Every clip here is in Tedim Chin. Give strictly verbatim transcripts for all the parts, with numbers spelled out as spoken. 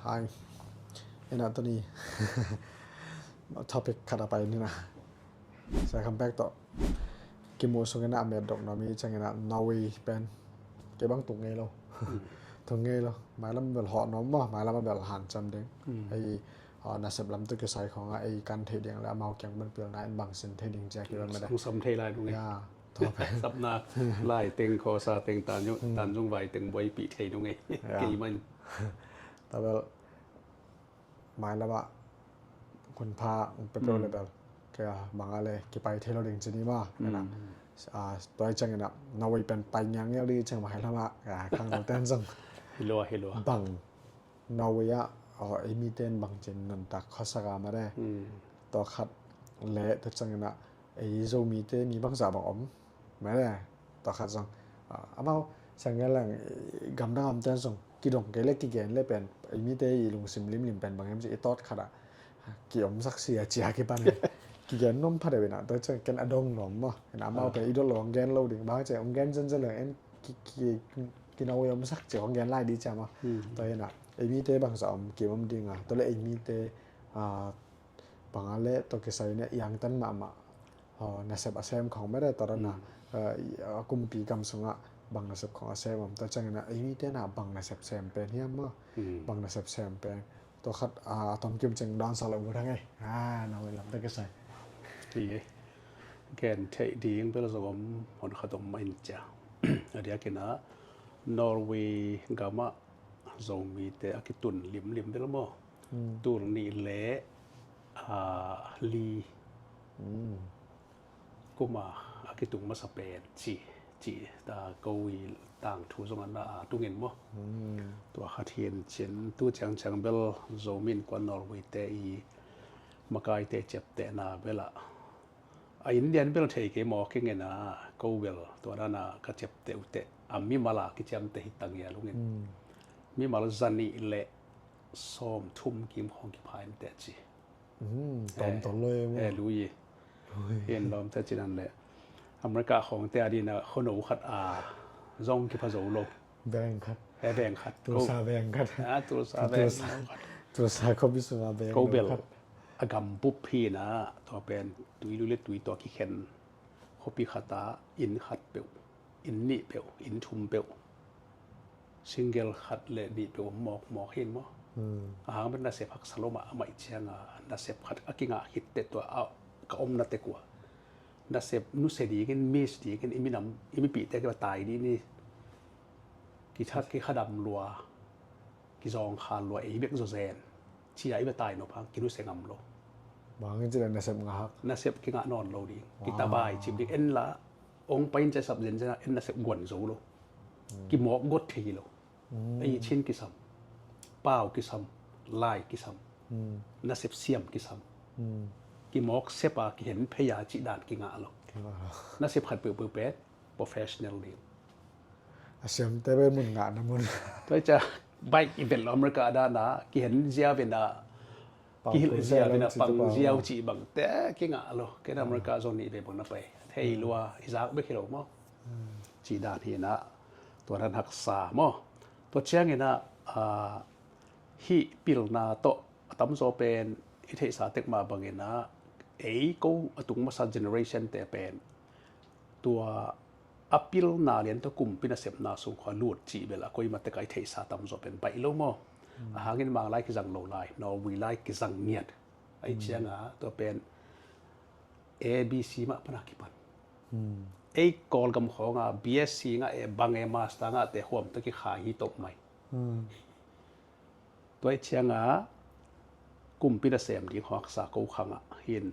Hai. Ina tuni topic khat a pai nina. Sa kam pek to. Kimu sung ina a met dok no mi chang ina Norway pen. Ke bang tung ngei lo. Tung ngei lo. Mai lam bel ho no mo, mai lam bel han cham ding. Ai, nasep lam tu ke sai khong a ai kan thei ding le amau kiang ban pil na in bang sin thei ding chia ki ban ma de. Sung sam thei lai nung ngei. Ya. Sapna lai teng khawsa teng tanzung vai teng buaipi thei nung ei. Kei man. Tabel mai lama hun pha pepeu le bel ke banga le kipai thei lo ding cini ma. Ena tua i chang ina Norway pen pai ngiang ngiau di chang mai lama khang lo ten zong. Hilua hilua. Bang Norway ah ei mite in bang cin nuntak khawsak a ma de. Tua khat le tua chang ina ei Zomite mi bangzah bang om. Mene, tua khat zong amau sang ngen lang gamdang amten zong kidong kei le kigen le pen ei mite i lungsim limlim pen bang em ci i tawt khat ah ki omsak sia cia kipan le kigen nom pha deuh ina tua chang ken a dong nom maw. Ina amau pen i dot lo ong gen lo ding bang ci ong gen zenzen le en ki ki kinau i omsak ci ong gen lai di cia maw. Tua ina ei mite bangzah om ki om ding a tua le ei mite banga le tua kisai ne iangtan mahmah nasep a sem khong mede tua dana a kumpi gam sungah bang nasep khong a sem om tua chang ina ei mite na bang nasep sem pen hiam maw. Bang nasep sem pen tua khat a tom kim cheng dan sa lo mu dang ei. Norway lam tua kisai. Gen theih ding bel zong om hon khat om ma in cia. A diak ina Norway gamah Zomite a kitun limlim bel maw. Tul nih le li kuma a kitung masa pen ci ci ta ko i tangthu zong an a tungin maw. Tua khat hian cin tu ciangciang bel Zomi Innkuan Norway te i makaite ciaptehna bela a Indian bel thei kei maw kingen a ko bel tua dana ka ciapteh uh teh a mimal a kiciamteh hi tang ia lungin mimal zanih le sawm thum kim khawng kipha in teh ci. Tawm tawm lo e maw. E lui e. Hian lawm te cinan le America khawng te a dina khono khat a zong kipha zo lo. Veng khat. E veng khat. Tulsa veng khat. A Tulsa veng khat. Tulsa khuapi sunga veng khat. Ko bel a gam bup hi na tua pen tui lui le tui tua kikhen khuapi khat a inn khat peuh inn nih peuh inn thum peuh single khat le nih peuh om mawkmawk hin maw. A hang pen nasep haksa lo mah a maih cianga nasep khat a kingah khit teh tua a ka omna tek uh a nasep nusia dingin miss dingin i minam i mipihte kiva tai dih ni. Kithak kikhadam lua kizawngkhal lua ei bek zawzen cia i va tai nop hang kinusia ngam lo. Bangin cila nasep ngahak nasep kingah nawn lo ding kitavai cip ding en la ong pain cia sap zenzen a en nasep guan zo lo. Kimawk got thei lo. Ei chin kisam pau kisam lai kisam nasep siam kisam kimawk sepa kihen phei a cih dan kingah lo. Nasep khat peuhpeuh pen professional ding. A siamte pen mun ngahna mun. Tua i cia bike i vet lo America dana kihen ziau vena kihilh ziau vena pang ziau cih bangte kingah lo. Ken America zong nih ve bang na pai thei lua i zak bek hi lo maw. Cih dan hi na tua dan haksa maw. Tua ciangin a hih pilna tawh a tamzaw pen i theihsa tek mah bangin a ei ko a tung masa generation te pen tua a pilna lian tawh kumpi nasepna sung khua lut cih bel a koima tek a i theihsa tamzaw pen baih lo maw. A hangin Manglai kizang lo lai Norway lai kizang ngiat a i cianga tua pen A B C mah pana kipan. Ei Kawlgam khawnga B S C ngah e bang e master ngah te huam tawh kikhai hi top mai. Tua i cianga kumpi nasem ding hawksa ko khangah hin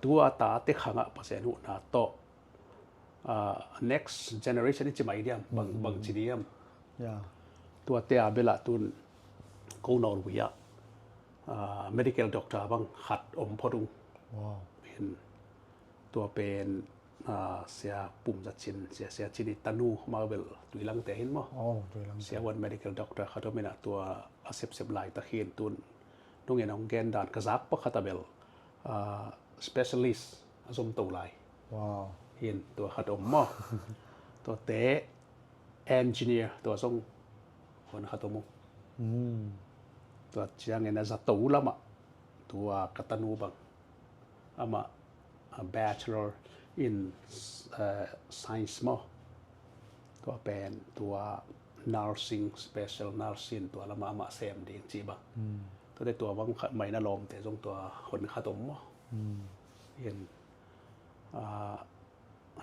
tua tate khangah Pasian huhna tawh next generation i ci mai diam bang ci diam. Tua te a belah tun ko Norway ah medical doctor bang khat om phot ung. Hin tua pen sia Pum Za Cin sia sia Cin i tanu mau bel Tuilang te hin maw. Sia wan medical doctor khat om ina tua a sepsep lai ta khin tun nungin hong gen dan ka zak pakhat a bel specialist a zom to lai. Hin tua khat om maw. Tua te engineer tua zong hon khat om uh. Tua ciangin a zato lamah tua ka tanu bang amah a Bachelor in, eh, Science maw, tua pen tua nursing, special nursing tua lamah amah sem ding cih bang. Tuate tua bang khat mah in a lawmte zong tua hon khat om maw. In, ah,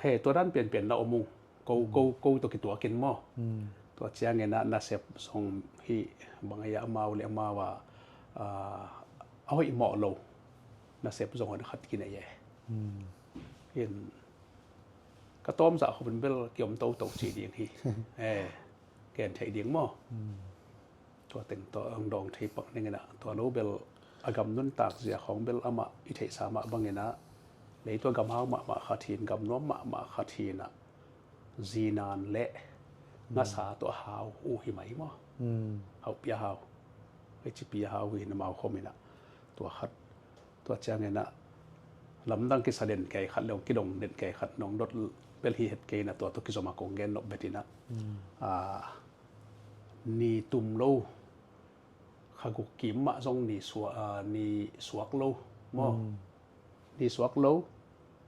he tua dan pianpian na om ung. Ko, ko, ko tawh kituakin maw. Tua ciangin ah nasep zong hih bang a, amau le amau a, ah, a hoih mawh lo nasep zong hon khat kinei e. In ka tawmzah khopin bel kiom toto cih ding hi. Eh, ken theih ding maw. Tua teng tawh ang dawng thei pak ning in ah, tua lo bel a gam nuntak zia khawng bel amah i theihsa mah bangin ah, lei tua gam hau mahmah khat hi in, gam nuam mahmah khat hi in ah, zinan le ngasa tawh a hau uh hi mai maw. Haupi a hau, hei cipi a hau hi in amau khawm in ah, tua khat, tua ciangin ah lamdang kisa den kei khat le hong kidong den kei khat nong dot bel hi het kei in ah, tua tawh kizom a kong gen nop bet in ah, ah, ni tum lo, kha guk kim mah zong ni suak, ah, ni suak lo maw. Ni suak lo,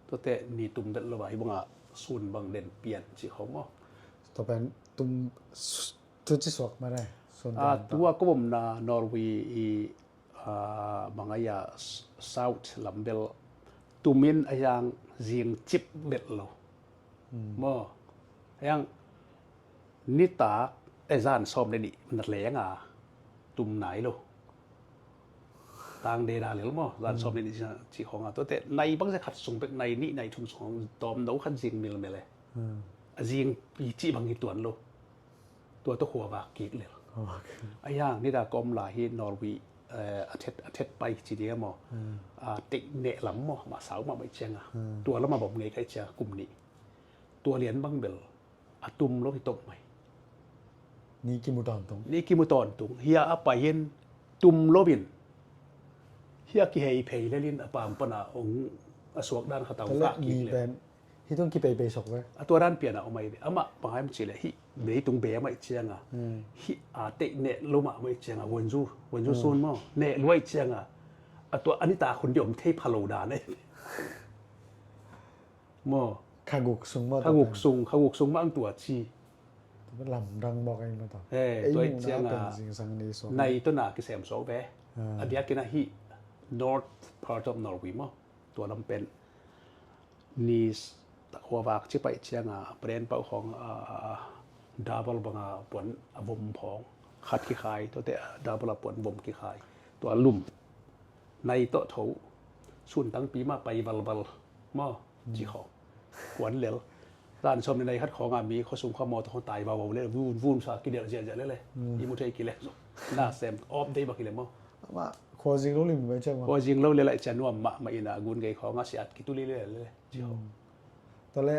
tuate ni tum vet lo a, hih bangah sun bang den pian cih khawng maw. Tua pen tum, tu ci suak mah ne, sun, ah, tua ka omna Norway i, ah, bang a, ah, South lam bel tumin a yang zing cip vet lo. Maw, a yang nitak, eh, zan sawm le nih na leng a tum nai lo. Tang de da lel maw, zan sawm le nih cih khawng a, tuate nai bangzah khat sung bek, nai nih nai thum sung tawm no khat zing milmel e. A zing pi cih bang hi tuan lo. Tua tawh khuavak kik lel. A yang nitak ka om lai hi Norway, eh, a thet, a thet pai ci ding a maw. A teih neh lam maw, mah sau mah mai ciang a. Tua lamah bom ngei kai ciang a kum nih. Tua lian bang bel a tum lo hi tawh mai. Ni kimu tawntung. Ni kimu tawntung. Hia a pai in tum lo in, hia kihei phei lel in a pam pana ong a suak dan khat a ong kah kik lel. Hih tung kipeipei sok ve. A tua dan pian a om ai ve. Amah bang a hiam cih leh hih leitung be a mai ciang a, hih a teih neh lo mah mai ciang a, Wonju, Wonju sun maw, neh lo ai ciang a, a tua a nitak hun di om thei pha lo dan ai. Maw. Kha guk sung maw, kha guk sung, kha guk sung mah ang tua ci. Lamdang mawk ai maw tua. He, ei tua muhna ciang a pen zingsang ni suak nai ve. Tua na kisem suak ve. A diakin a hih north part of Norway maw, tua lam pen ni s-, khuavak ci pai ciang a, pren pau khawng, ah, double bang a puan a vom khawng khat kikhai, tuate double a puan vom kikhai. Tua lum nai tawh tho, sun tangpi mah pai valval maw, ci khawng. Kuan lel. Zan sawm le nai khat khawng a mi khuasung khuamawh tawh khawng tai vauvo le, vun vun sa kidelh ziahziah le le. I mu thei kile zong. Na sem awp dei bak kile maw. Amah khuazing lo lim mai ciang maw. Khuazing lo le lai ciang nuam mahmah in a gun gei khawng a siat kitu lile le le. Ci khawng. Tua le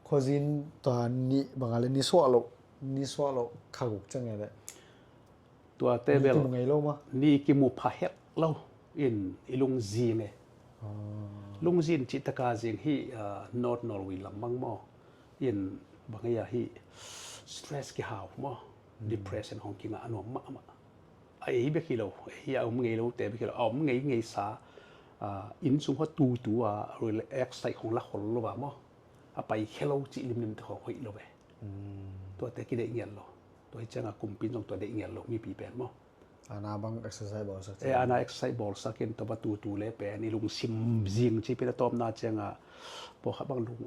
khuazing tua ni bang a le ni suah lo, ni suah lo kha guk ciang e le. Tuate bel ni kimu ngei lo maw. Ni kimu pha het lo in i lungzing e. Lungzing cih taka zing hi, ah, North Norway lam bang maw. In bang a hih stress kihau maw. Depression hong kingah a nuam mahmah. A ei bek hi lo, ei a om ngei lote bek hi lo, a om ngei ngei sa, ah, inn sung khuatutu a, relax sai khong la khol lo va maw. A pai khe lo cih limlim te khong hoih lo ve. Tuate kideih ngiat lo. Tua hi ciang a kumpi in zong tua deih ngiat lo mipi pen maw. Ana bang exercise bawlsak. Eh, ana exercise bawlsak in tua bang tutu le pen i lungsim zing ci pen a tawpna ciang a pawlkhat bang lung,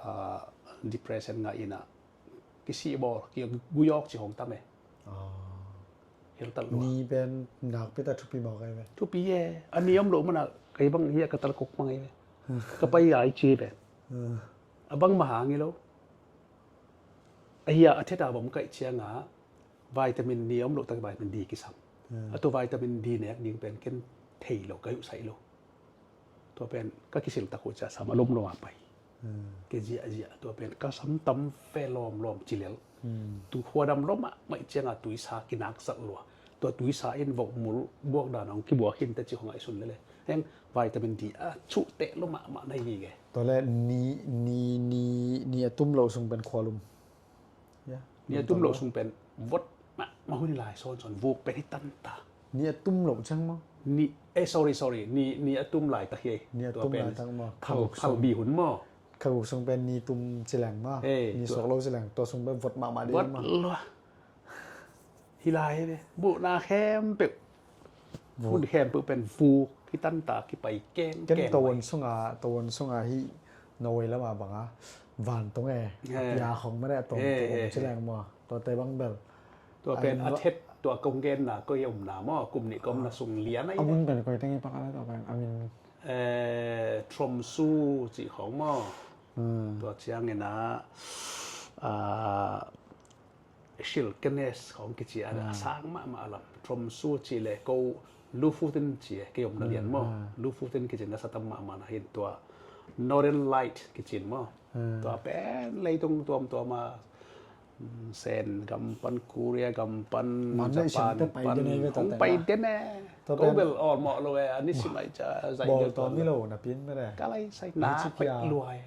ah, depression ngah in a kisih bawl, kigui awk ci hong tam e. Hel tal lua. Ni pen nakpi ta thupi mawk ai ve. Thupi e. A ni om lo mana kei bang hi a ka tal kok mang ai ve. Ka pai ai ci pen. A bang ma hang i lo. A hi a a theta bom kaih ciang a vitamin ni om lo tak vitamin D kisam. A tu vitamin D nek ding pen ken thei lo, ka yuh sai lo. Tua pen ka kisil tak uh cia sam a lom lom a pai. Ke ziahziah tua pen ka sam tam fe lawmlawm ci lel. Tu khuadam lua mahmah ciang a tuisa kinak zat lua. Tua tuisa in vok mul buak dan hong kibuak hin te ci hong ngaihsun lele. Heng vitamin D a cuh teh lua mahmah na hi ngei nge. Tua le ni, ni, ni, ni a tum lo sung pen khualum. Ni a tum lo sung pen vot mahmah hun i lai sawnsawn vuk pen hi tanta. Ni a tum loh ciang maw? Ni, eh, sorry, sorry. Ni, ni a tum laitak hi. Ni a tum laitak maw? Phal, phalbi hun maw? Kha guk sung pen ni tum ci leng maw? Eh, ni suak lo ci leng, tua sung pen vot mahmah ding maw? Vot lua. Hi lai ve. Muhna khempeuh. Vuk. Mun khempeuh pen vuk. Kitan ta kipai keng keng. Ken tawon sunga, tawon sunga hi Norway lama banga. Vantong e. Pia khong mah de a tawm tawm ci leng maw? Tuate bang bel. Tua pen a thet tua kong genna koi omna maw, kum nih kong omna sung lian ahi. A mun pen koi teng i pak a la tua pen a min. Eh, Tromsø cih khong maw. Tua ciangin a, ah, Kirkenes khong kici a, a sang mahmah a lam. Tromsø cih le ko Lofoten ci e, kei omna lian maw. Lofoten kici na sa tam mahmah na hin tua Northern Light kici maw. Tua pen leitung tuamtuam a, mm, Sen gam pan, Korea gam pan, Japan pan, hong pai den e. Ko bel awlmawh lo e, a nisim ai ca zai deuh tuan lo. Ka lai sai na pai luai.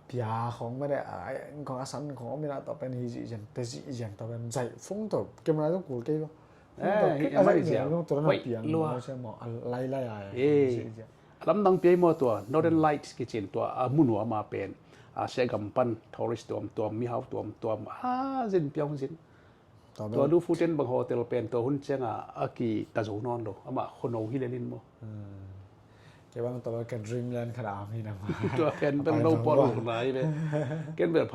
Pia khong mah de, a, khong a san khong om in a tua pen hi zih zian, te zih zian tua pen zaih phone tua, camera tua kul kei lo. Phone tua kik a zaih zian lo, tua na piang lo se maw, a lai lai a, hi zih zian. A lamdang pia hi maw tua, Northern Lights kicin tua, a mun uh ama pen, a sia gam pan, tourist tuamtuam, mihau tuamtuam, a zin piang zin. Tua Lofoten bang hotel pen tua hun cianga a kita zo nawn lo. Amah khono hi lelin maw. Kei bang tua ka dreamland khat a om hi na maw. Tua ken bel no pawl lo nai ve. Ken bel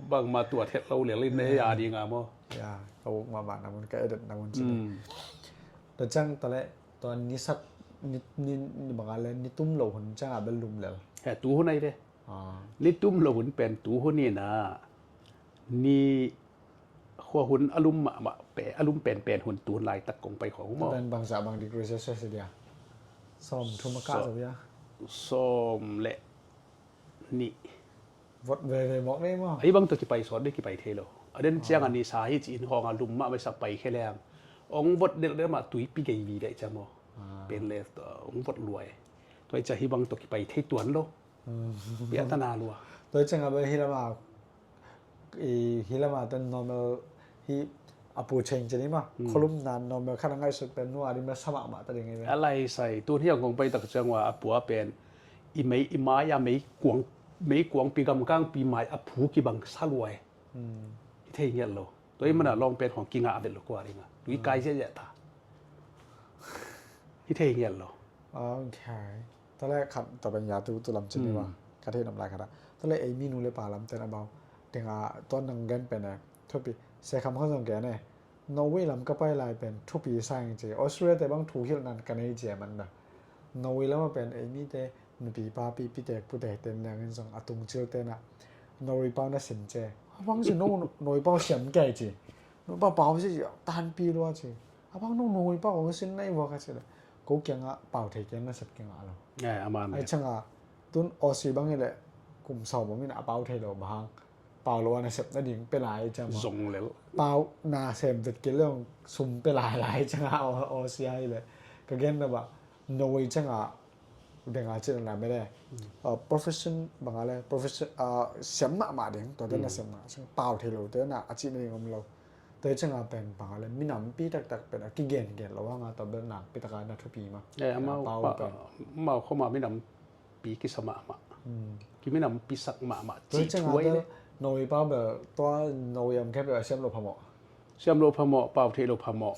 bangmah tuat het lo lelin e a dinga maw. Ya, ka uk mahmah na mun ka edit na mun ci. Tua ciang tua le tua ni sak ni, ni, ni bang a le ni tum lo hun cianga bel lum lel. He tu hun ai ve. Ni tum lo hun pen tu hun hi na. Ni khua hun a lum mahmah pen, a lum penpen hun tu hun laitak kong pai khong maw. Pen bangzah bang degree Celsius dia? Sawm thum a kah zo dia? Sawm le nih. Vot veve mawk ni maw. Ahi bang tua kipai sawt dih kipai thei lo. A den ciang a ni sa hi ci in khawng a lum mah maisak pai khe leng. Ong vot delh delh mah tuipi gei vi dai cia maw. Pen le ong vot luai. Tua i cia hi bang tua kipai thei tuan lo. Piahtana lua. Tua i ciang a bel hi lama, i, hi lama ten normal hi a pu cheng ceni ma. Kholum nan normal khat a ngaihsut pen nu a dim la sa mahmah ta ding i ve. A lai sai, tun hi a ngong pai tak ciang ua a pua pen i mei, i mai a mei kuang, mei kuang pi gam kang pi mai a phu kibang sa luai. Hi thei ngiat lo. Tua i mana lawng pen hong kingah vet lo kua ringa. Tui kai ziahziah ta. Hi thei ngiat lo. Ok. Tua le khat tua pen ya tu, tu lam cin ni ma. Ka thei nam lai khat a. Tua le ei mi nu le pa lam ten a bau. Tenga tua nang gen pen e. Thupi. Se kham khon zong gen e. Norway lam ka pai lai pen thupi sa ing ci. Australia te bang thu hilh nan ka nei ci a man da. Norway lam a pen ei mi te nupi papi pitek putek ten nang in zong a tung cil ten a. Norway pau na sim ce. A bang ci no, Norway pau siam kei ci. Norway pau pau ci, tan pi lua ci. A bang no Norway pau kong sin nai vua ka ci le. Ko kiang a pau thei kiang na sep kiang a lo. Ai chang a, tun Aussie bang i le kum sau bang in a pau thei lo bang. Pau lo a na sep na ding pe lai chang a. Zong lel. Pau na sem vet ke leong sum pe lai lai chang a Aussie a i le. Ka gen na ba, Norway chang a, Deng a cin a na mede. Profession bang a le profession siam mahmah ding tua te na siam mah, pau thei lo te na a cin a ding om lo. Tua i cin a pen bang a le minampi taktak pen a kigen gen lo hang a tua bel nakpi taka na thupi ma. Amau khoma minampi kisa mahmah. Kiminampi sak mahmah. Tua i cin a bel Norway pau bel tua Norway am khe bel a siam lo phamawh. Siam lo phamawh, pau thei lo phamawh.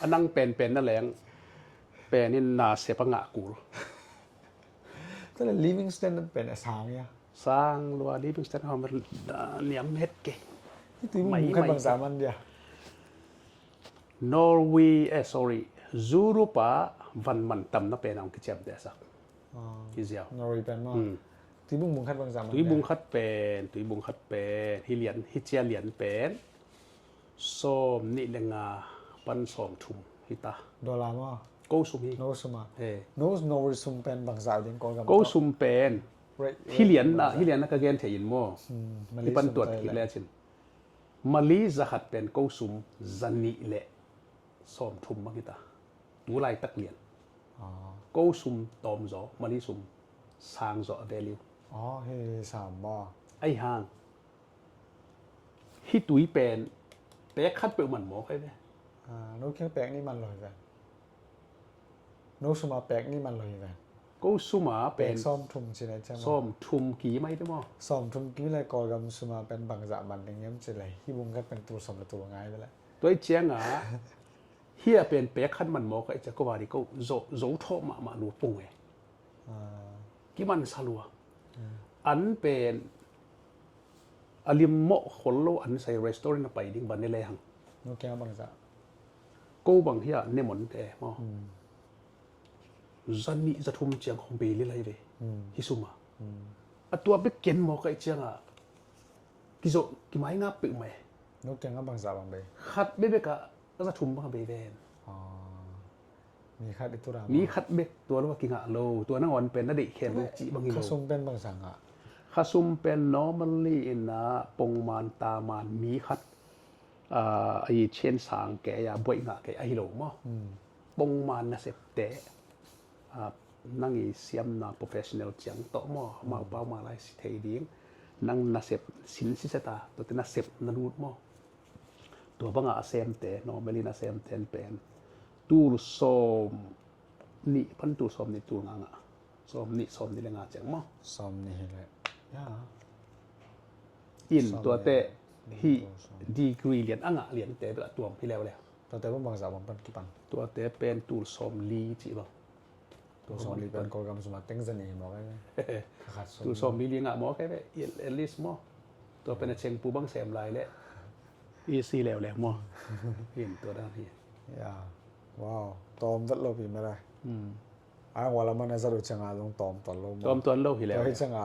A nang penpen na leng pen in na sep a ngah kul. Tua le living standard pen a sang ia. Sang lua living standard hom niam het ke. Hiti mu mai khat mai bang sa man dia. Norway, eh, sorry. Europe a van man tam na pen ang kiciam te sak. Kiziau. Norway pen ma. Tuibung bung khat bang sa man dia. Tuibung khat pen, tuibung khat pen. Hi lian, hi cia lian pen. Sawm nih le nga pan sawm thum hita. Dollar maw? Ko sum hi. No sum a. No, no sum pen bangzah ding ko gam. Ko sum pen. Hi lian na, hi lian na ka gen thei in maw? Hi pan tuat kik le cin. Mali zakhat pen ko sum zanih le sawm thum bang hita. Tu laitak lian. Ko sum tawm zaw, Mali sum sang zaw a value. Aw, hi sam maw? Ai hang. Hih tui pen pek khat peuh man mawk ai ve. No kiang pek nih man lo hi ve. No sum a pek nih man lo hi ven. Ko sum a pen sawm thum ci na ciang maw? Sawm thum ki mai te maw? Sawm thum ki le Kawlgam sum a pen bangzah man ding hiam ci le hih bung khat pen tul sawm le tul ngai ve le. Tua hi ciang a hih a pen pek khat man maw ka i ciang ko va di ko zo zo thawh mahmah lu pung e. Kiman sa lua. An pen a lim mawh khol lo an sai restaurant a pai ding ban ne le hang. No kiang bangzah. Ko bang hia ne mon te maw. Za nih za thum ciang hong bei lilai ve. Hi suma a tua bek ken maw kaih cianga kizo kimai ngap peuh mai. No kianga bangza bang bei? Khat bebek a za thum bang bei ven. Mi khat i tura mi khat bek tua lo a kingah lo tua nangawn pen na deih khem lo cih bang hi lo. Khasum pen bangza ngah? Khasum pen normally in a pongman taman mi khat a i chen sang ke a buaih ngah ke a hi lo maw. Pongman nasepte nang i siamna professional ciang tawh maw amau pau ma lai si thei ding. Nang nasep sin siseta tuate nasep na lut maw. Tua banga a semte normally na semten pen tul sawm nih pan tul sawm nih tul nga nga. Sawm nih sawm nih le nga ciang maw. Sawm nih hi le ya. In tuate hi degree lian a ngah liante bel a tuam hi leuleu. Tuate bang bangza bang pan kipan? Tuate pen tul sawm li cih bang. Tul sawm li pen Kawlgam suma teng zani hi mawk ai. Tul sawm li li ngah mawk ai ve. At least maw. Tua pen a chengpu bang sem lai le i si leuleu maw. In tua dan hi. Ya. Wow. Tawm vet lo pi mera. Ai wala man a zat uh cianga zong tawm tuan lo maw. Tawm tuan lo hi leu. Tua hi cianga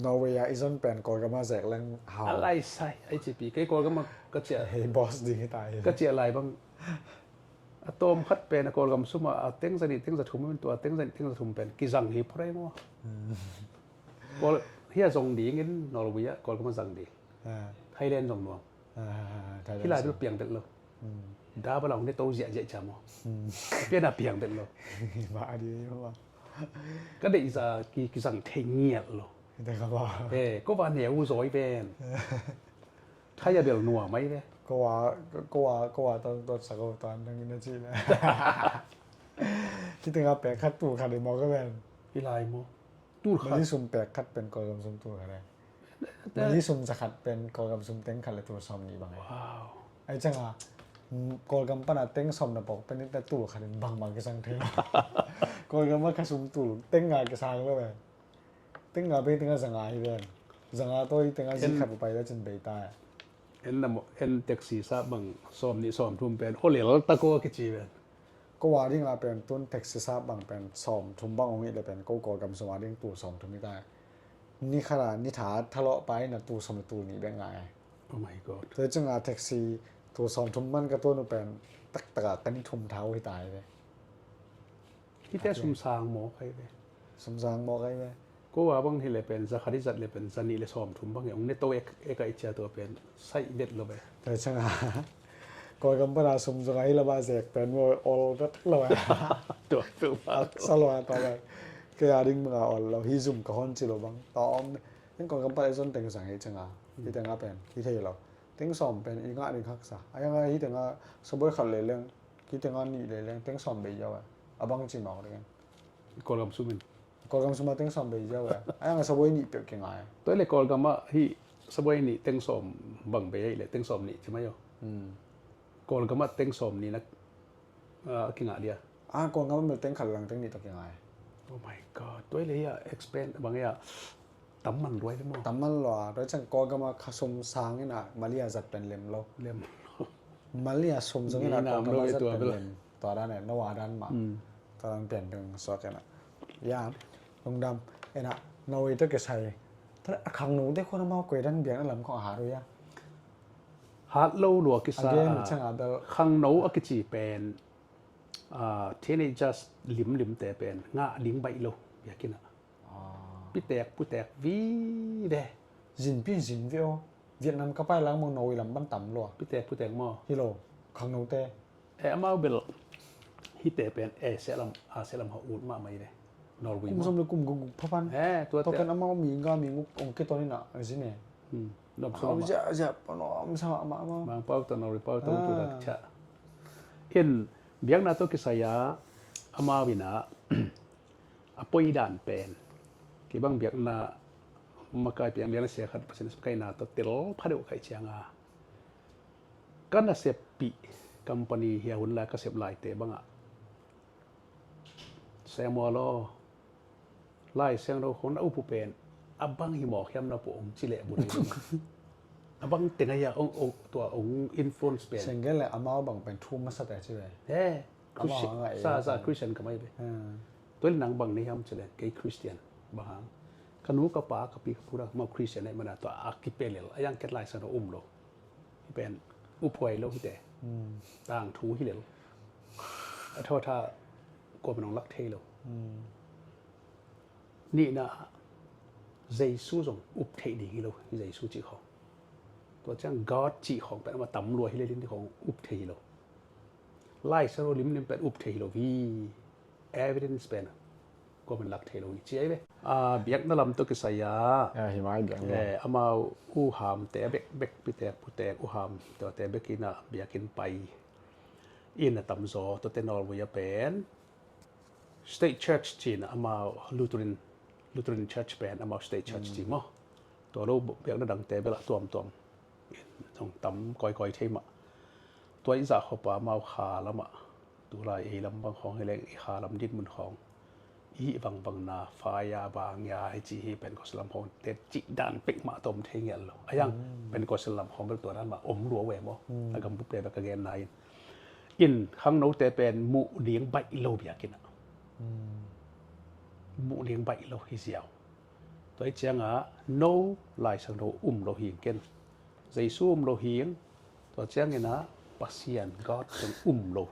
Norway a i zon pen Kawlgam a zek leng hau. A lai sai ai cipi kei Kawlgam a ka ciah. Hei boss ding hi ta hi. Ka ciah lai bang a tawm khat pen a Kawlgam suma a teng zani teng za thum in tua teng zani teng za thum pen kizang hi phorei maw. Kawl hia zong dingin Norway a Kawlgam a zang ding. Thailand zong nuam. Hi lai bel piang tel lo. Da ba long ne to ziah ziah ca maw. Pian a piang tel lo. Ka deih za ki kizang thei ngial lo. Ko va neu zawi ven. Thai a bel nuam ai ve. Ko va ko va ko va to to sa ko to an dang in a ci na. Ki tenga pek khat tu khat i maw ka ven. Hi lai maw. Tul khat. Mali sum pek khat pen Kawlgam sum tul khat ai. Mali sum za khat pen Kawlgam sum teng khat le tul sawm nih bang ai. Ai cianga Kawlgam pana teng sawm na pawk pen ita tul khat in bangmah kisang thei. Kawlgam a khasum tul teng nga kisang lo ai. Teng nga pen tenga zanga hi ven. Zanga tawi tenga zi khat papai la cin bei ta ai. En na mo en taxi sa bang sawm nih sawm thum pen olel ta ko kici ven. Ko a dinga pen tun taxi sa bang pen sawm thum bang ong ih le pen ko Kawlgam sum a ding tul sawm thum hi ta. Ni khat a ni tha thalawh pai na tul sawm le tul nih bek ngai. Oh my God. Tua cianga taxi tul sawm thum man ka tuan uh pen taktak a ka ni thum tha uh hi ta hi ve. Hite sum sang maw kai ve. Sum sang maw kai ve. Ko a bang hi le pen za khat i zat le pen za nih le sawm thum bang e ong ne to ek ek a i cia tua pen sai vet lo ve. Tua cianga Kawlgam pana sum zong a hi lama zek pen maw ol vet lo ve. Tua tua. Sa lo a tua ve. Kei a ding banga ol lo hi zum ka hon ci lo bang ta om. Eng Kawlgam pana zon teng sang hi cianga hi tenga pen hi thei lo. Teng sawm pen i ngah ding haksa a hi tenga saboi khat le leng. Ki tenga nih le leng teng sawm bei ziau a bang ci mawk ding. Kawlgam sumin. Kawlgam suma teng sawm bei ziau a ayang a saboi nih peuh kingai. Toi le Kawlgam ah hi saboi nih teng sawm bang bei ahi le teng sawm nih ci mai aw. Kawlgam ah teng sawm nih na a kingah dia. A Kawlgam ah mel teng khat lang teng nih tawh kingai. Oh my God. Toi le hi a expand bang hi a tam man luai le maw. Tam man lua. Toi ciang Kawlgam ah khasum sang in a Malia zat pen lem lo. Lem lo. Malia sum zong in a Kawlgam ah zat pen lem. Tua dan e no a dan mah. Tua dan pian ding suak ena. Ya lungdam ena Norway tawh kisai a khangno te khawng amau koi dan biakna lam khawng a hat uh ia. Hat lo lua kisa. Khangno a kici pen teenagers limlim te pen ngah ding baih lo biakinn ah. Pitek putek vive. Zin pi zin ve aw. Vietnam ka pai lang mong Norway lam ban tam lua. Pitek putek maw. Hi lo khangno te. E amau bel hite pen e selam a selam ha ut mah mai ve. Norway kum som le kum guk guk phapan. E tua pen amau mi nga mi nguk ong kiton ina zine. Nom som zia zia pano om sa ma ma. Mang pau ta Norway pau ta ut ta cha. In biakna to kisaya Amau in ah a poi dan pen kei bang biakna makai piang biakna sia khat Pasian sum kaina tawh tel pha deuh kaih cianga ka naseppih company hi a hun lai ka sep laite bangah Samuel aw, Lai Siangtho khong na up uh pen a bang hi mawk hiam na puah ong ci leh bu ding a bang teng ahi a ong tua ong influence pen. Sengge le amau bang pen thu masa te ci ve. He, Christian, sa sa Christian ka mai ve. Tua le nang bang ni hiam ci le kei Christian bang hang. Ka nu ka pa ka pi ka pu na mau Christian ai mana tua a kipelel a yang ket Lai Siangtho um lo. Hi pen uphuai lo hi te. Tang thu hi lel. A thaw tha kua manong lak thei lo. Nihna Jesu zong up theih ding hi lo hi Jesu cih khawng. Tua ciang God cih khawng pen ama tam lua hi lelin cih khawng up thei hi lo. Lai Siangtho limlim pen up thei hi lo hi. Evidence pen kua man lak thei lo hi ci ai ve. Biakna lam tawh kisai a amau uhamte a bekbek pitek putek uham tuate bekin a biakinn pai in a tamzaw tuate Norway a pen State Church cin amau Lutheran Lutheran Church pen amau State Church ci maw. Tua lo biakna dangte bel a tuamtuam zong tam kawikawi thei mah. Tua i zah khawpa amau kha lamah tulai ei lam bang khawng hi leng i kha lam dinmun khawng i hih vangvangna faya bangya hi ci hi Pentecostal lam khawng te cih dan pek mah tawm thei ngial lo a yang. Pentecostal lam khawng bel tua dan mah om lua ve maw. A gambup le bek ka genna in in khangnote pen muh ding baih lo biakinn ah muh ding baih lo hi ziau. Tua hi ciangah no Lai Siangtho um lo hing ken Jesu um lo hing. Tua ciangin ah Pasian God zong um lo.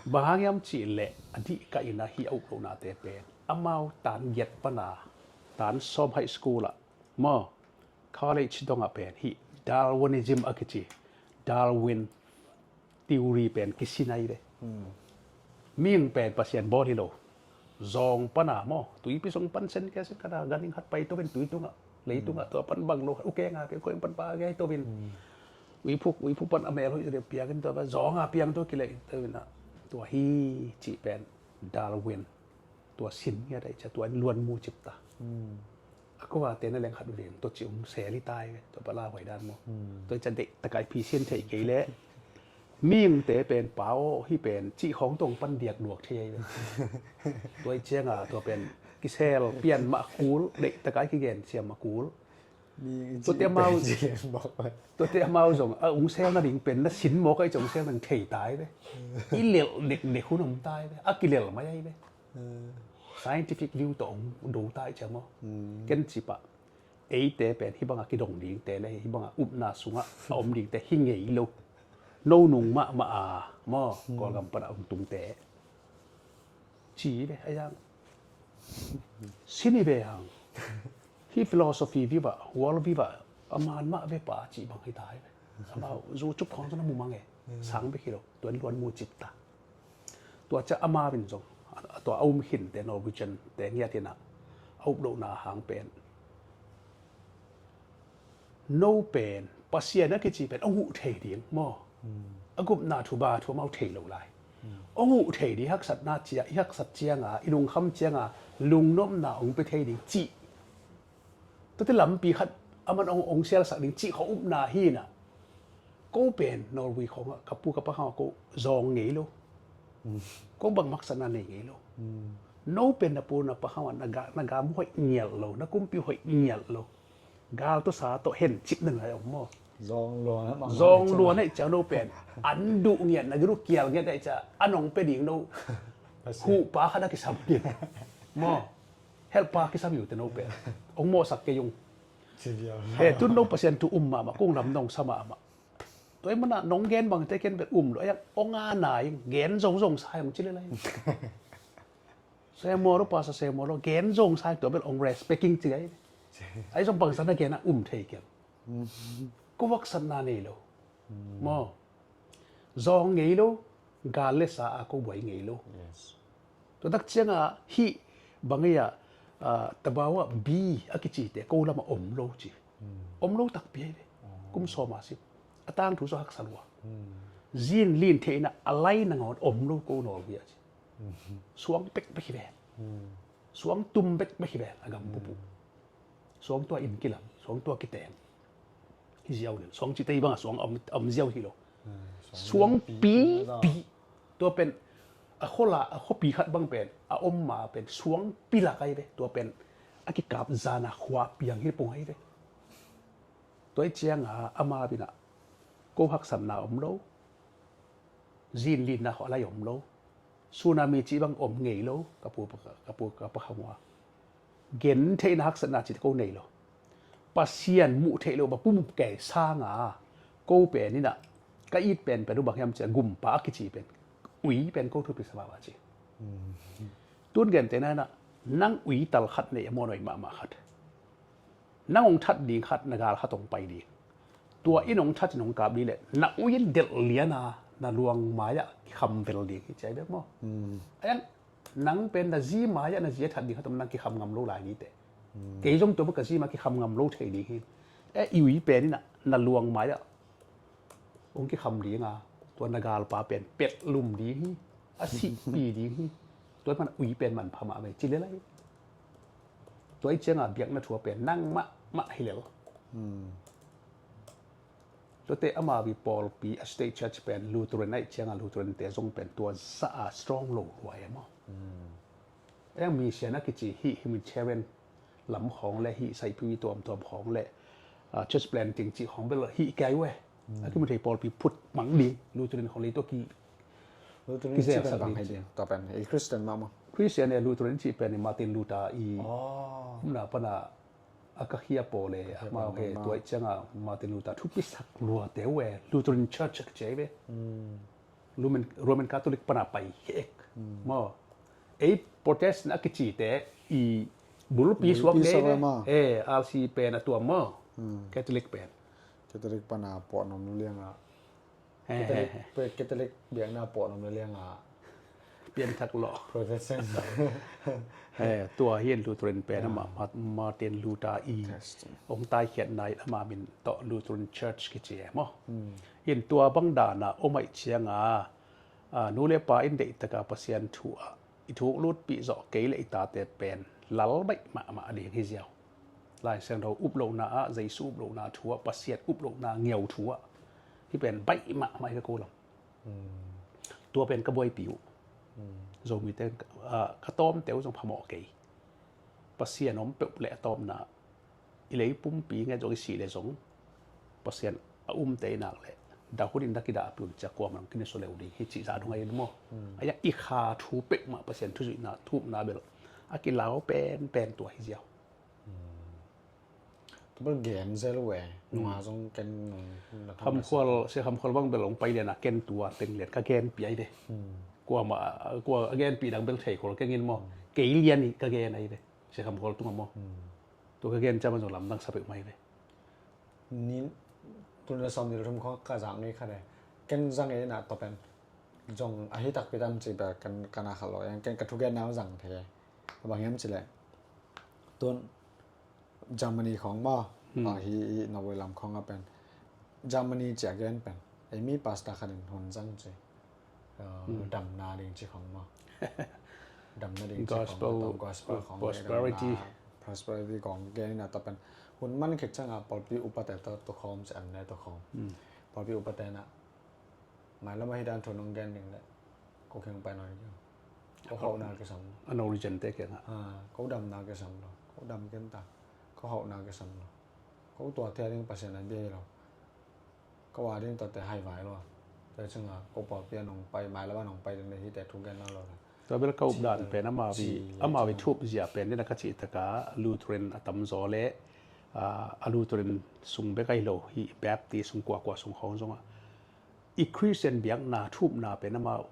Bang hang hiam cih leh a dih ka in ah hih a up lohnate pen amau tan giat pana tan sawm high school ah maw college dongah pen hih Darwinism a kici Darwin theory pen kisin ahi ve. Mihing pen Pasian bawl hi lo. Zawng pana maw tuipi sung pan sen kia sen kana ganing hat pai tovin tui tungah lei tungah tua pan bang lo ukenga ke koin pan pa ke tovin uiphuk uiphuk pan a mel hoih zia piangin tua pan zawnga piang tua kilei tovin ah tua hi cih pen Darwin tua sin ngiat ahi cia tua in luan mu cipta. A kua te na leng khat veng tua ci ung sel hi tai ve tua pala huai dan maw. Tua i cia deih takai phi sian thei kei le mihingte pen pau hi pen cih khawng tong pan diak luak thei ahi ve. Tua i cianga tua pen kisel pian mah kul deih takai kigen siam mah kul. Tuate amau zong a ung sel nading pen na sin mawk ahi cia ung sel nading thei tai ve. I lelh dekdek hun om tai ve a kilel mai ahi ve. Scientific view tawh ong do ta i ciam maw. Ken cipah eite pen hih bangah kidong dingte le hih bangah upna sungah a om dingte hi ngei lo. No nung mahmah a maw Kawlgam panah ong tungte ci ve a yang sini ve hang hih philosophy view ah world view ah a man mah ve pa cih bang hi ta hi ve. Amau zu cup khawng tawh na mu mang e sang bek hi lo tuan luan mu cipta. Tua cia amau in zong tua a um khinte Norwegian te ngiat inah a up lohna hang pen no pen Pasian a kici pen a nguh thei ding maw. A gupna thu ba thu amau thei lo lai. A nguh thei ding haksatna cia i haksat cianga i lungkham cianga lungnopna ong pe thei ding cih tuate lampi khat a man ong ong sialsak ding cih kho upna hinah ko pen Norway khawngah ka pu ka pa khawngah ko zawng ngei lo. Ko bang maksatna nei ngei lo. No pen na pu na pa khawngah na ga na gam hoih ngialh lo na kumpi hoih ngialh lo. Gal tawh sa tawh hen cip na ngai om maw. Zawng luan aih cia no pen an duh ngiat na giru kial ngiat aih cia an ong pe ding no. Huhpa khat a kisam ding maw. Helpa kisam uh te no pen ong mawhsak kei ung. He tun no Pasian thu um mahmah kong lam nong sa mahmah. Tua i mana nong gen bangte ken bel um lo a ong a na ing gen zong zong sa ong ci le lai. Semo lo pasa semo lo gen zong sa tua bel ong respecting ci gai. Ai zong bangsa na gen a um thei kiam. Ko vaksatna nei lo. Maw. Zawng ngei lo gal le sa a ko buai ngei lo. Tua tak cianga hih bang ei a tabawa bi a kicite ko lama om lo ci. Om lo takpi ai ve. Kum sawma sip a tangthu zaw haksa lua. Zin lin theihna a lai nangawn om lo ko nawl bia ci. Suang bekbek hi ve. Suang tum bekbek hi ve a gam pupuh. Suang tua inn kilam, suang tua kiteng. Hi ziau lel, suang cih tei banga suang a om, a om ziau hi lo. Suang pipi. Tua pen a khuala, a khuapi khat bang pen a om ma pen suang pi lak ahi ve. Tua pen a kikap zana khua piang hi pong ahi ve. Tua ih cianga ama bina ko haksatna om lo. Zin linna khawh a lai om lo. Tsunami cih bang om ngei lo. Ka pu, ka pu, ka pa khamua gen theihna haksatna cih ko nei lo. Pasian muh theih lo ba pumup kei sanga ko pen ina ka it pen pen uh bang hiam cia gumpa a kici pen ui pen ko thupi sa ba ci. Tun gen te na ina nang ui tal khat nei a maw noi mahmah khat. Nang hong that ding khat, na gal khat hong pai ding. Tua in hong that in hong kap ding leh na ui in delh liana na luang mai-ah kikham vel ding hi ciai bek maw? Ayan, nang pen na zi mai-ah na zi a that ding khat om nang kikham ngam lo lai ni teh. Kei zong tua bek ka zi mai kikham ngam lo thei ding hi. E, i ui pen in ah na luang mai-ah hong kikham ding a, tua na galpa pen pet lum ding hi. A sihpi ding hi. Tua pan ui pen manpha mah ve ci lel ahi. Tua ih cianga biakna thu a pen nang mahmah hi lel. Tuate ama wi pawlpi a state church pen Lutheran aih cianga Lutheran te zong pen tua za a strong lo luai a maw? Eng mi sian a kici hi Unitarian lam khawng le hi saipiwi tuamtuam khawng le church planting cih khawng bel hi kai we. A kimu thei pawlpi phut mang ding Lutheran khawng le tua ki Lutheran kizel sak ding ci. Tua pen i Christian mahmah. Christian e Lutheran cih pen i Martin Luther i umna pana a ka khia paw le amau he tua ih cianga Martin Luther thupi sak lua teu e Lutheran Church a ka ciai ve. Roman, Roman Catholic pana pai khek maw? Ei Protestant a kicite i bulpi suak ne e R C pen a tuam maw? Catholic pen. Catholic pana puah nom lu lianga Catholic biakna puah nom lu lianga pianthak lawh. Protestant. Tua hi in Lutheran pen amah Martin Luther i hong taikhiatna in amah min tawh Lutheran Church kici e maw? In tua bang dana om aih cianga nu le pa in deihtaka Pasian thu ah i thuk lutpih zawh kei le i tate pen lal baih mahmah ding hi ziau. Lai Siangtho uplohna ah Jesu uplohna thu ah Pasian uplohna ngeu thu ah hi pen baih mahmah hi ka ko lam. Tua pen ka buaipi uh. Zomite ka tawmte uh zong phamawh kei. Pasian om peuh le a tawpna i lei pumpi nge zong i sih le zong Pasian a umte i nak le dah hun in dah kidahpih un cia kuamah dong kine sua leu ding hi cih zah dong a in maw? A yak i kha thu peuhmah Pasian thuzuihna thupna bel a kilau penpen tua hi ziau. Tua bel gen zel uh e. Nunga zong ken nung na tham Khamkhual, Sia Khamkhual bang bel hong pai liana ken tua teng lian ka genpih ai ve. Kuamah kua a genpih dang bel thei khol kengin maw? Kei lian i ka gen ai ve. Sia Khamkhual tunga maw? Tua ka gen ciama zong lamdang sa peuh mai ve. Ni tun le sawm ni le thum khawng ka zak ngei khat e. Ken zang e na tua pen zong ahi takpi tam ci bia kan kan a khat lo. Yang ken ka thugen nau zang the. Bang hiam ci le tun Germany khawng maw? Ahi i Norway lam khawng a pen Germany cia gen pen ei mi pastor khat in hun zang ci. Damna ding ci khawng maw? Damna ding ci khawng maw? Gospel khawng prosperity. Prosperity khawng gen ina ta pen hun man khit cianga pawlpi upate ta tukhawm ci an ne tukhawm. Pawlpi upate na mailam ahi dan thu nong gen ding le ko kheng pai nawn kei. Ko hauhna kisam lo. An origin te kianga ko damna kisam lo. Ko dam ken ta. Ko hauhna kisam lo. Ko tua thia ding Pasian a bia hi lo. Ko a ding tate haivai lo. Tua cianga ko pawlpi a nong pai mailam a nong pai ding le hite thugen na lo. Tua bel ka updan pen amau i thup zia pen dina ka cih taka Lutheran a tamzaw le a Lutheran sung bek ahi lo hi Baptist sung kuakua sung khawng zongah i Christian biakna thupna pen amau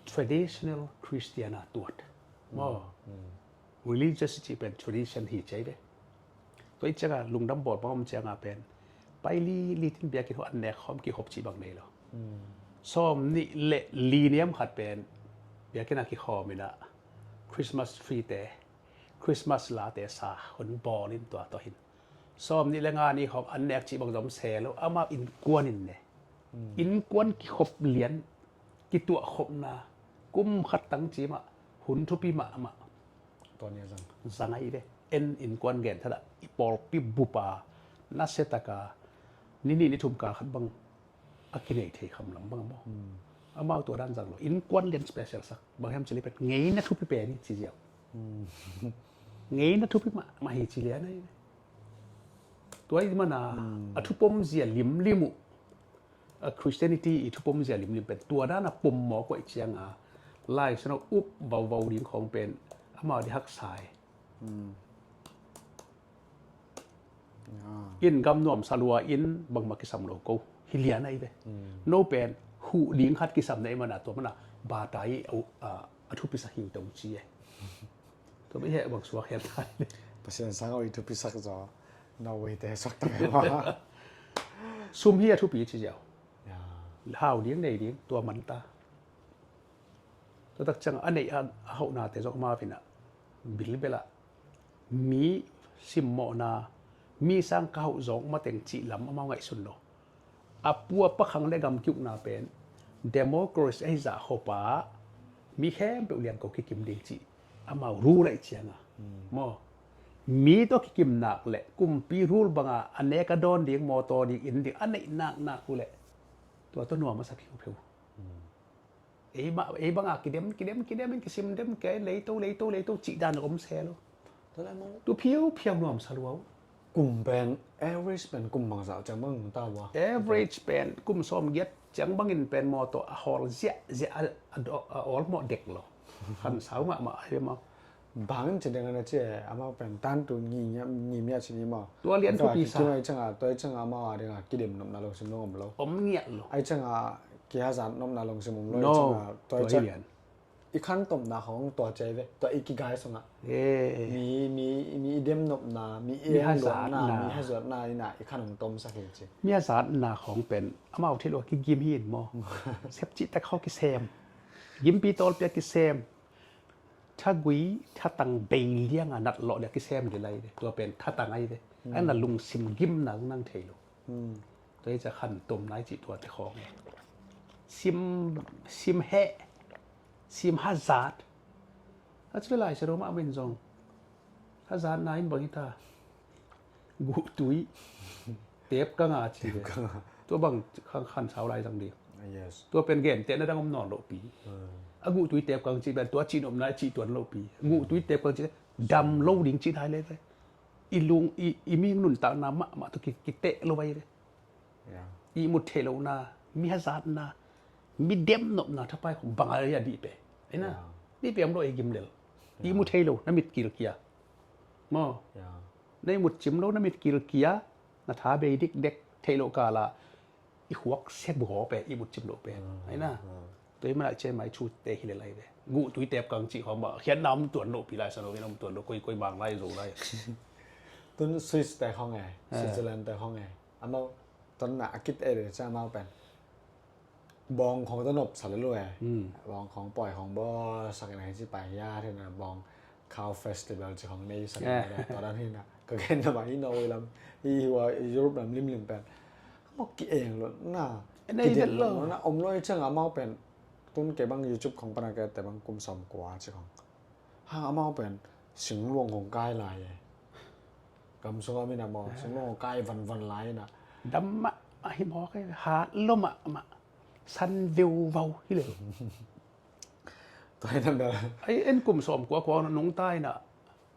traditional Christian a tuat maw? Religious cih pen tradition hi ciai ve. Tua i cianga lungdam bawl bang om cianga pen pai li litin biakinn hua an nek khawm kikhop cih bang nei lo. Sawm nih le li niam khat pen biakinn a kikhawm ina Christmas tree te Christmas late sa hun bawl in tua tawh hin sawm nih le nga ni khawng an nek cih bang zom se lo amau innkuan in ne. Innkuan kikhop lian kituahkhopna Kum khat tang ci mah, hun thupi mahmah. Tua ni a zang. Zang ahi ve. En innkuan gen thadah, i pawlpi bupa, nasia taka, ni nih ni thum kal khat bang a kinei thei kham lam bang maw. Hmm. Amau tua dan zang lo. Innkuan lian special sak. Bang hiam cih leh pen ngeina thupi pen hi ci ziau. Hmm. Ngeina thupi mahmah hi ci lian ahi ve. Tua ahih manin a, hmm, a thupom zia limlim uh. A Christianity i thupom zia limlim pen tua dan a pom mawk uh ahih ciangin Lai Siangtho up vauvau ding khawng pen amau di haksa hi. Hmm. Ah. In gam nuamsa lua in bangmah kisam lo ko. Hi lian ahi ve. Hmm. No pen huh ding khat kisam na ahih manin tua manin bata i a, a, a thupisak hi uh tong ci e. Tua bang heh bang suak hian thai. Pasian sang oi thupisak zaw. No way te suak ta ve ma. Sum hi a thupi ci ziau. Ya. Hau ding nei ding tua man ta. Tua tak ciang a neih a, a hauhnate zong amau pen a bilbel a mi simmawhna, mi sang ka hauh zawk mateng cih lam amau ngaihsun lo. A pu a pa khang le gam kiukna pen democracy ahi zah khop a mi khempeuh lian ko kikim ding cih amau rule ahih ciangin. Hmm. Maw, mi tawh kikim nak leh kumpi rule banga a nek a dawn ding, mawtaw ding, inn ding a neih naknak uh leh tua tawh nuam a sak hi uh pheu. Hmm. Ei mah, ei banga kidem, kidem, kidem in kisim dem kei, leito, leito, leito cih dan om se lo. Tua lai maw. Tu phiau, phiau nuamsa lua uh. Kum pen, average pen kum bangzah ciang bang ta ua. Average pen kum sawmgiat ciang bangin pen mawtaw a hawl ziahziah a, a, a awlmawh dek lo. Khansau mahmah hi maw. Bangin ci ding a na ci e, amau pen tan tu ngimia, ngimia ci ni maw. Tua lian thupi sa. Tua i cianga, tua i cianga amau a dinga kidem nopna lungsim lo om lo. Om ngiat lo. Ai cianga kihazat nopna lungsim om lo. No, i cianga, tua i cianga lian. I khan tomna khawng tua ci ve, tua i kigai sungah. Eh. Mi, mi, mi i dem nopna, mi i hazatna, mi hazatna ina i khan hong tomsak hi ci. Mi hazatna khawng pen amau thei lo kigim hi in maw. Sep cih tak khawng kisem. Gimpi tawlpi a kisem. Thagui, thatang bei lianga natlawh dia kisem di lai ve. Tua pen thatang ahi ve. Hmm. Ai na lungsim gimna nang thei lo. Hmm. Tua hi cia khan tomna i cih tuate khawng e. Sim, sim heh, sim hazat. A ci le Lai Siangtho mah min zong hazatna in bang hi ta. Guhtui. Tep ka nga ci ve. Tep ka nga. Tua bang khan, khansau lai zang ding. Yes. Tua pen gentehna dang om nawn lopi. Hmm. A guhtui tep kang ci pen tua ci nopna ci tuan lopi. Guhtui tep kang ci dam lo ding ci thai le ve. I lung, i, i mi nuntakna mahmah tawh ki, kiteh lo vai ve. Ya. Ihmut theih lohna, mi hazatna, mi dem nopna thapai khong bang a ya dih pe. Aina, ya, dih pe om lo ei gim lel. Ya. Ihmut thei lo, na mit kil kia. Maw. Ya. Na ihmut cim lo, na mit kil kia, na tha bei dikdek theih loh kala, i khuak sep gaw pe, ihmut cim lo pe. Mm, aina. Mm. Tua hi mana cia mai thu te hi le lai ve. Guhtui tep kang cih khawng mah khiatna om tuan lo pi lai sa lo, om tuan lo koi, koi mang lai zo lai. Tun Swiss te khawng e, ah, Switzerland te khawng e. Amau tun na a kit e le cia amau pen. Bawng khawng tun nop sa le lo e. Hmm. Bawng khawng poi khawng bawl sak in a hi ci pai hia, hi na bawng Cow Festival ci khawng nei sak in a, tua dan hi na. Ka gen na ma hi Norway lam, hi hua Europe lam limlim pen. Amau ki eng lo na. Nei ki det lo na, om lo i ciang amau pen. Tun kei bang YouTube khong pana kei te bang kum sawm kua ci khong. Hang amau pen singluang khong kai lai e. Gam sung a mi na maw, singluang khong kai vanvan lai na. Dam mah, a hi maw kei, hat lo mah mah. San veu vau hi le. Tua hi na bel. Ai en kum sawm kua kua nungta hi na.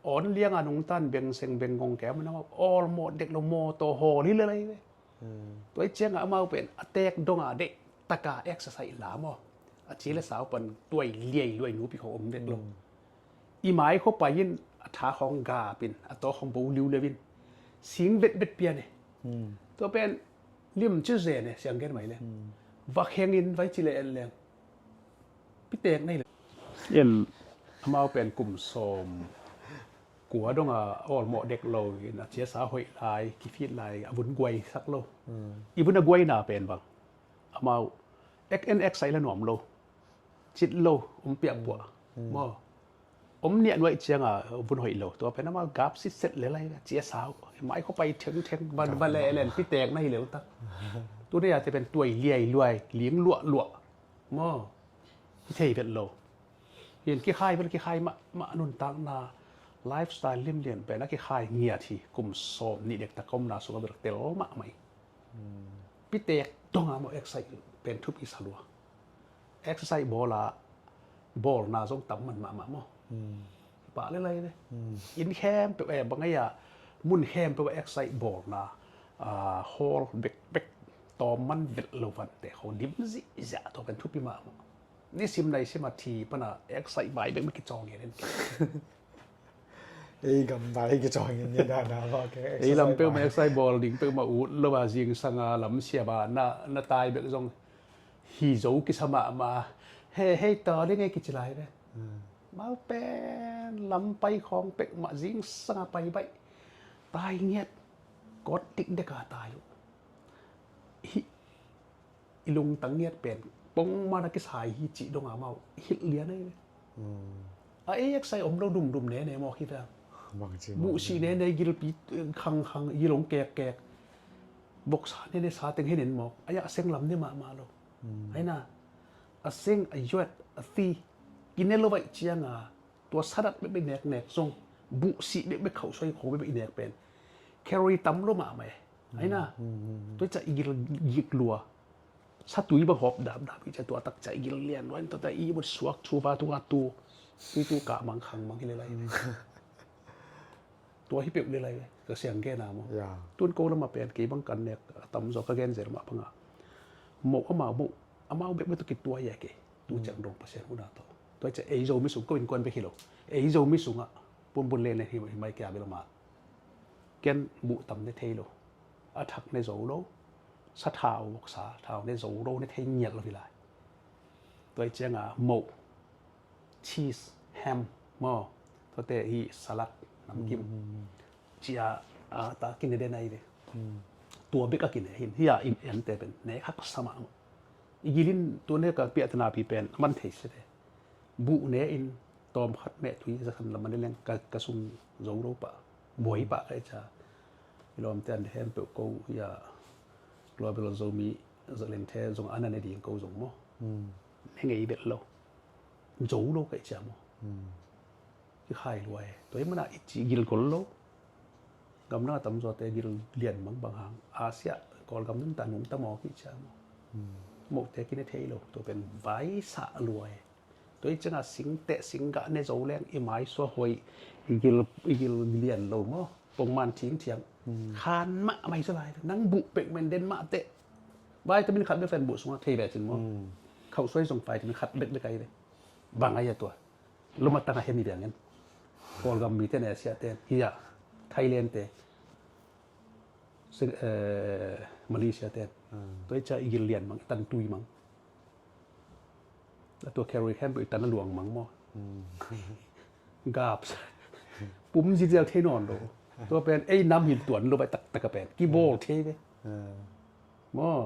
Awn lianga nungtan beng seng beng gong kei a maw na maw. Awlmawh dek lo mawtaw hawl hi le lai ve. Hmm. Tua i cianga amau pen a tek donga deih taka exercise la maw. A ci le sau pan tuai liai luai nupi khong om dek lo. Hmm. I mai khua pai in a tha khong gap in a taw khong bo liu leu in. Sing vetvet pian e. Hmm. Tua pen lim ci zen e siang gen mai le. Hmm. Va kheng in vai ci le en leng. Pitek nei le. In amau pen kum sawm kua donga awlmawh dek lo in a ciasa hoih lai, kifit lai, a vun guai sak lo. Hmm. I vun a guaina pen bang. Amau, ek en ek sai la nuam lo. Cit lo, om piak puah. Hmm. Maw. Om niah nuai cianga vun hoih lo. Tua pen amau gap sit set le lai, ciasa. Mai khua pai theng theng, van, van le len, pitek na hi leu tak. Tu ne ya te pen tuai liai luai, ling luah luah. Maw. Hi thei vet lo. Hin kikhai bel kikhai mahmah, nuntakna lifestyle limlian pen a kikhai ngiat hi. Kum sawm nih dektak ka omna sungah bel tel mahmah hi. Pitek donga maw exercise pen thupi sa lua. Exercise bawla bawlna zong tam man mahmah maw. Pah le lai ve. Inn khempeuh e bang aia mun khempeuh a exercise bawlna hall bekbek tawm man velh lo vante kho dim zihziah tawh pen thupi mahmah. Nisim naisim a thi pana exercise bai bekbek kicawng ngen in. Ei gam bai kicawng ngen ngen dana ba ke ei lam peuhmah exercise bawl ding peuhmah ut lo a zingsanga lamsiam a na na tai bek zong hi zo kisa mahmah. He hei taw ding e kici lai ve. Mau pen lam pai khawng peuhmah zingsanga pai baih tai ngiat kawt dikdeka tai uh. Hih i lungtang ngiat pen pongman a kisai hi cih donga mau hilh lian ahi ve. A ei exercise om lo dumdum nene mawk hi ve. Buhsih nene gilpi khangkhang gil hong kekkek. Boksa nene sa teng henin mawk a iah a seng lam ne mahmah lo. Aina a seng a yuat a thi kine lo vaih cianga tua sadat bekbek neknek zong buhsih bekbek khauhsuai kho bekbek i nek pen calorie tam lo mahmah e. Aina tua i ca i gil gik lua satui bang hawp dapdap i ca tua tak ca i gil lian lua in tua ta i mut suak thu va tunga tu tui tu kah mang khang mang hi le lai. Tua hi peuh le lai ve ka siang gena maw. Tun ko lama pen kei bang kan nek a tamzaw ka gen zel mah banga moh amau moh amau bek bek tu kituai a kei tu ciang dong Pasian huna tawh tua i ca ei Zomi sung ko innkuan bek hi lo ei Zomi sungah punpun lene hi mai kia bel ama ken buh tam ne thei lo. A thak ne zo lo. Sa thau voksa thau ne zo lo ne thei ngiat lo hi lai. Tua i cianga moh cheese ham maw tuate hi salad namkim cia a ta kine den ahi ve. Tua bek a kine hin hi a in ente pen ne haksa mahmah. I gilin tua ne ka piahtana pi pen a man thei sete buh ne in tawm khat meh tui za khan lam a ne leng ka sum zo lo pah buai pah ka i ca. I lawmte an khempeuh ko hi a Global Zomi zalengthe zong a na ne ding ko zong maw ne ngei belh lo. Zo lo ka i cia maw. Kikhai luai tua i mana i ci gil gol lo. Gamdang a tamzawte gil lian mang bang hang Asia Kawlgam nunta nungta maw ki cia maw. Mohte kine thei lo tua pen vaisah luai. Tua i cianga singteh singgah ne zo leng i maisua hoih i gil lian lo maw. Pongman thingthiang khan mah mai sa lai nang buh pek men den mah teh. Vitamin khat bek fen buh sungah thei ve cin maw. Khauhsuai zong vitamin khat bek bek ai ve. Bang ai a tua luma tanga hemi biangin Kawlgam mite ne siaten hi a Thailand te Malaysia ten tua i cia i gil lian mang i tan tui mang. A tua calorie khempeuh i tan a luang mang maw. Gap pum zizial thei nawn lo. Tua pen ei nam hin tuan lo bai taktak a pen kibawl thei ve maw.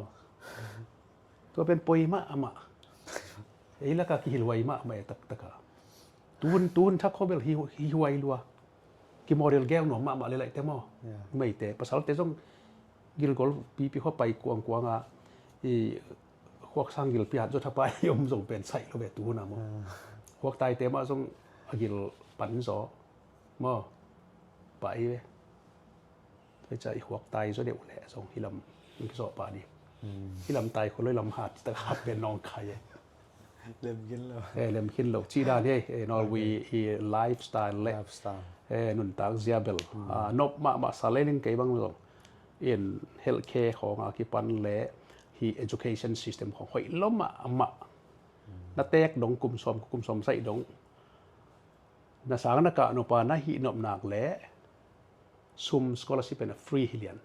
Tua pen poi mah amah ei laka kihilhuai mah amah e taktaka. Tuhun tuhun thak khawbel hihuai lua. Kimawrel geu nuam mahmah le laihte maw. Meite pasalte zong gilgol pipi khuapai kuangkuanga i khuaksang gilpi hat zaw thapai i om zong pen saih lo ve tuhuna maw. Khuaktaite mah zong a gil pan zaw maw. Pai ve. Tua i ca i khuaktai zaw deuh leh zong hilam in kizawh pah ding. Hilam tai khua lo hilam hat tak hat pen nawng khai e. Lemkhin lo. E lemkhin lo cih dan hi e Norway i lifestyle le e nuntak zia bel nop mahmah sa le ning kei bang zong in healthcare khawnga kipan le hi education system khawng hoih lo mahmah. Na tek dong kum sawm kum sawm saih dong na sang na kah nop a na hih nop nak le sum scholarship pen a free hi lian.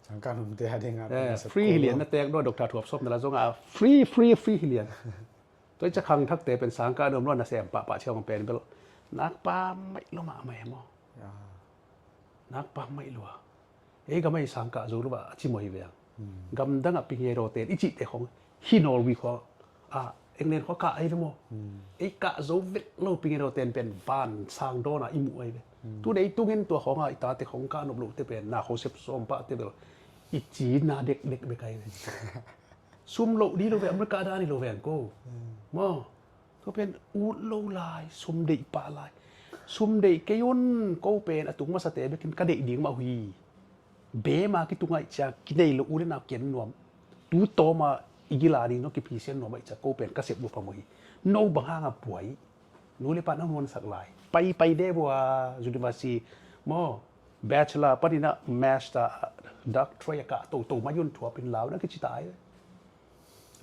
Sangkah nopte a ding a free hi lian na tek dua doctor thuap sawm na la zong a free free free hi lian. Tua i ca khangthakte pen sangkah nuam lua na sem pahpah ciang pen bel nakpa maih lua mahmah e maw. Nakpa maih lua. Ei gam a i sangkah zo lua a ci maw hi ve ang. Gamdang a pingero ten i cihte khong hi Norway khua a England khua kah ai ve maw. Ei kah zo vet lo pingero ten pen van sang dawn a i muh ai ve. Tun ei tungin tua khong a i tate khong kah nop lote pen na khosep sawm pahte bel i ci na dekdek bek ai ve. Sum loh di lo ve America dan i lo ve ang ko maw. Ko pen ut lo lai, sum deih pah lai. Sum deih kei un, ko pen a tung masate bekin ka deih ding mah uh hi. Bema kitung ahih ciang kinei lo u le nau kian nuam. Tu tawma i gila ding zong kipisian nuam ahih ciang ko pen ka sep lua phamawh hi. No bang hanga buai. Nu le pa na nuansak lai. Pai pai de bua university maw. Bachelor paninah master doctorate a kah toto mai un thuapin lau na kici tai.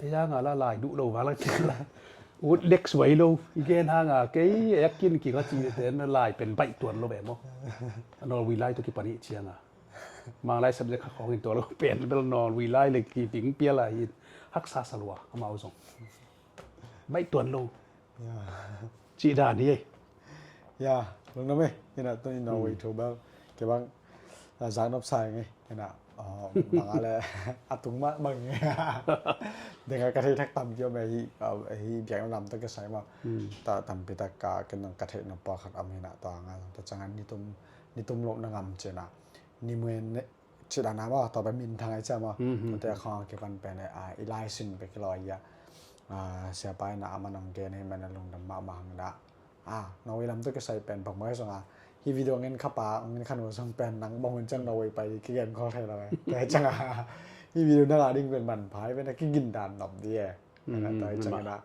Ei hanga la lai duh lo vang la kila. Ut dek suai lo. I gen hanga kei ek kin ki ka ci te na lai pen baih tuan lo be maw. Norway lai to kipan i cianga. Mang lai subject kha khawng in tua lo pen bel Norway lai le ki ding pia lai in. Haksa sa lua amau zong. Baih tuan lo. Cih dan hi ei. Ya, lungdam ei. Ina tuni Norway thu bel kei bang a zak nop sa ing ei. Ina bang a le a tung mah bang ing ei. Denga ka thei thak tam kiom ei hi, hi biakna lam tawh kisai mah. Ta tampi tak ka ken nang ka theih nop pawlkhat om hina tua nga ta canga nitum nitum loh na ngam cina. Ni muen Cih dan a maw, tua pen minthang ai cia maw. Tua te a khawng a kipan pen a i laisin bek hi lo a ia. Siapa ina a man ong gen hi man a lungdam mahmah hang dah. A Norway lam tawh kisai pen bang mai song a hi video ngen khapa ong ngen khan song pen nang bang hun ciang Norway pai kigen khol thei lo e. Tua ciang a hi video na la ding pen man phai pen a kigin dan nop di e. Tua ciang ina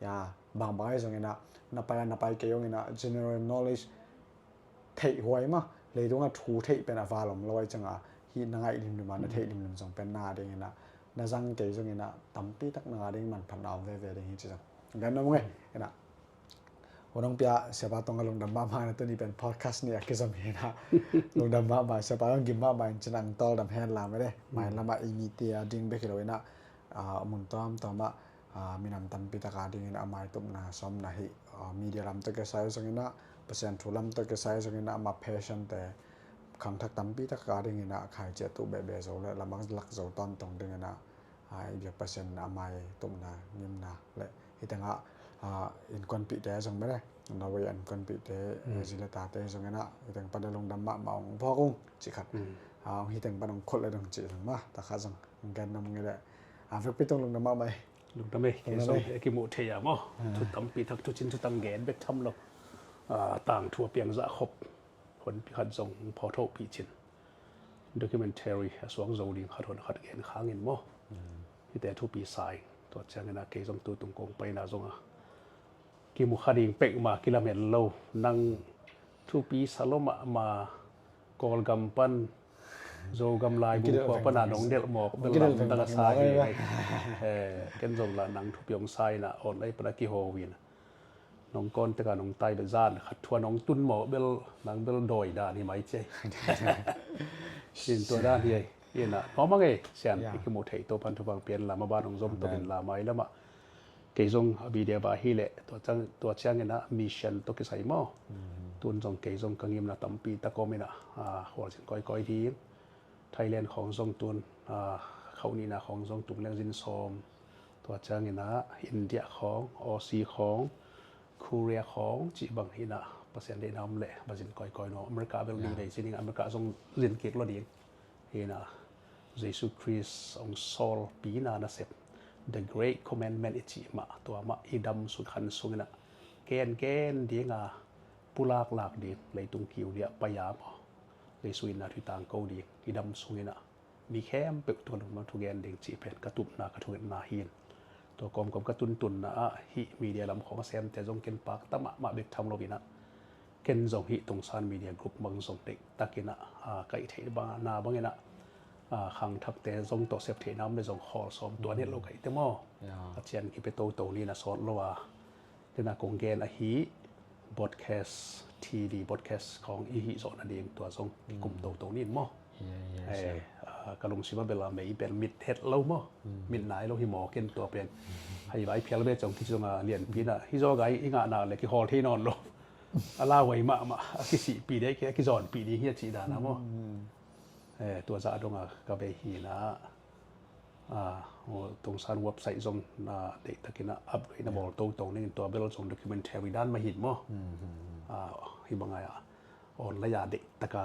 ia bang bang ai song ina na pai a na pai kei ong ina general knowledge theih huai mah, leitungah thu theih pen a val om lo ai ciangah, hih na ngaih limlim a na theih limlim zong pen na ding inah, na zang kei zong inah, tampi tak na nga ding manphatna om veve ding hi ci zong. Gan om nge inah. Hunong pia siapa tong a lungdam mahmah na tuni pen podcast ni a kizom hi inah. Lungdam mahmah siapa zong gim mahmah in cin ang tawldam hen lam e de. Mai lamah i mite a ding bek hi lo inah, mun tawm tawmah minam tampi taka dingin a maitupna sawmna hi. Media lam tawh kisai zongin ah, Pasian thu lam tawh kisai zongin ah, ama passion te khangthak tampi taka dingin ah, khaici a tuh behbeh zo le lamak lak zo tawntawng dingin ah, i biak Pasian in a maitupna ngimna le hitengah innkuanpihte zong mene, Norway a innkuanpihte, zi le tate zongin ah hiteng pan a lungdam mahmah ong phawk ung cih khat. Ong hiteng pan ong khut le dong cih zong mah takhat zong ong gen nam ngi le a vekpi tong lungdam mahmah. Lungdam ei, kei zong e kimuh thei a maw. Thu tampi thak thucin thutang gen bek tham lo. Tangthu a piang zah khop honpi khat zong phawthohpih cin. Documentary a suang zo ding khat hon khat gen khangin maw. Hite thupi sa ing. Tua ciangin a kei zong tutung kong paina zong a kimu kha ding pek ma kilamen lo. Nang thupi sa lo mahmah. Kawlgam pan Zogam lai bung khua pana nong delh mawk bel lamdang a sa hi. Ken zong la nang thupi ong sa inah online pana kiho uh inah nong kawn teka nong tai bel zan khat thua nong tun mawk bel nang bel dawi dan hi mai ciai. Sin tua dan hi ei. Inah nuam a ngei sian i kimuh theih to pan thupang pian lam a ban ong zom to in lam ai lamah. Kei zong a video ba hi leh tua ciangin ah mission tawh kisai maw. Tun zong kei zong ka ngimna tampi tak om inah khualzin kawikawi ding. Thailand khawng zong tun khauh nihna khawng zong tung leng zin sawm. Tua ciangin ah India khawng, Aussie khawng, Korea khawng cih bang inah Pasian deihna om leh va zin kawikawi nuam. America bel ni vei zin ing, America zong zin kik lo ding. Hinah Jesu Khrist ong sawlpina nasep, the great commandment i cih mah tua mah i dam sung khan sunginah gen gen dinga pulaklak ding leitung kiu liah pai-a maw, Jesu itna thuitang ko ding i dam sunginah mi khempeuh tua lungmang thugen ding cih pen ka tupna ka thungetna hin. Tua kawmkawm ka tuntunna ah hih media lam khawng a semte zong ken pakta mahmah bek tham loinah ken zong hih Tungsan Media Group bang zong deihtakinah kaih theih bangna banginah khangthakte zong tawh sep theihna om le zong khawl sawm tuan het lo kaihte maw. A cian kipia toto ni na sawt lo a. Tena kong gen ahi broadcast, T V broadcast khawng i hih zawh nading tua zong kikum toto nin maw. Ka lungsim a bel a mei bel mit het lo maw. Mit nai lo hi maw ken tua pen. Hei vai phial ve cong kici zong a lianpi na hi zaw gai i ngahna le kihawl thei nawn lo. A lauhuai mahmah a kisihpih dei kei a kizawnpih ding hi a cih dana maw. Tua zah dong a ka bei hi na. Tungsan website zong deihtakin a upgrade na bawl toto ningin tua bel zong documentary dan mah hin maw. Hi bang a online a deihtaka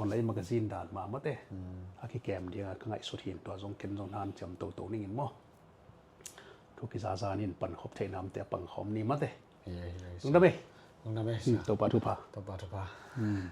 online magazine dan mahmah te a kikem dinga ka ngaihsut hin tua zong ken zong hanciam toto ningin maw. thu kizaza nin pankhop theih namte a pangkhawm ni mate. Hi, hi, hi, lungdam ei. Lungdam ei. Hmm, Topa thupha. Topa thupha. Hmm.